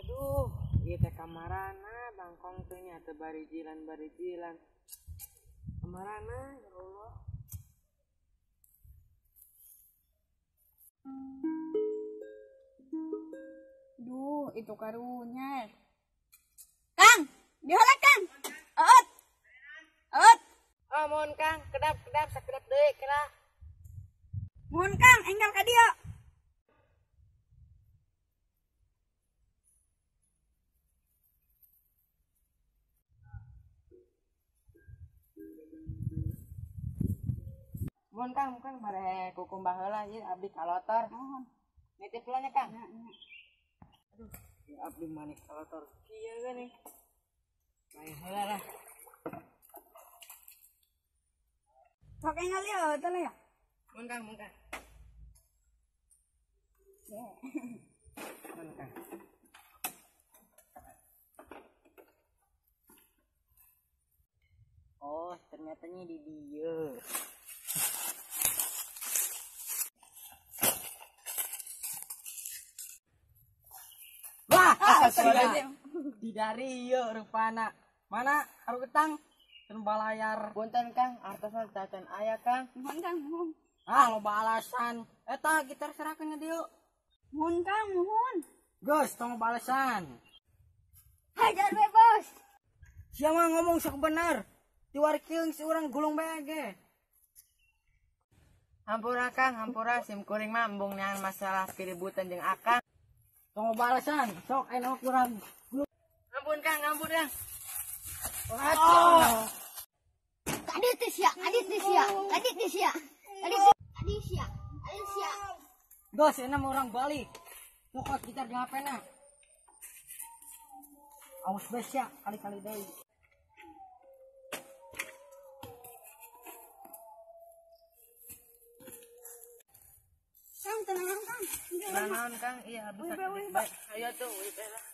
Aduh, ieu teh kamarana bangkong teh nya teu barijilan-barijilan. Kamarana ya Allah. Duh, itu karunya. Kang, diheula Kang. Eut. Eut. Oh, mohon Kang, kedap-kedap sakedap deui kira. Mohon Kang, enggal ka dieu. Mohon Kang, mungkin bare kukumbah heula ieu abdi kalotor. Mohon. Nitip heula nya Kang. Ya, ya. Aduh, ya abdi manik kalotor kieu geuning. Bae heula lah. Sok enggal ieu teh ya. Mohon Kang, mohon Kang. Ya. Mohon Kang. Oh, ternyata nya di dieu. Wah, Astagfirullahaladzim. Di dari ieu rupana. Mana haru getang teu balayar. Punten Kang, artosna tacan aya Kang. Mohon Kang, mohon. Ah, loba alasan. Eta gitar serahkeun ka dieu. Mohon Kang, mohon. Geus, tong balasan. Hajar we, Bos. Sia mah ngomong sok bener. Tiwarkeun si urang gulung bae ge. Hampura Kang, hampura sim kuring mah embung neangan masalah keributan jeung Akang. Tong balasan, sok aya kurang. Ampun Kang, ampun Kang. Oh. Kadit teh sia, kadit teh sia, kadit teh sia. Kadit kadit sia, kadit sia. Geus, enak orang balik. Pokok gitar jeung HP-na. Awas bae sia kali-kali deui. Kang, tenang Kang. Tenang Kang, iya abdi sakit. Ayo tuh, wih lah.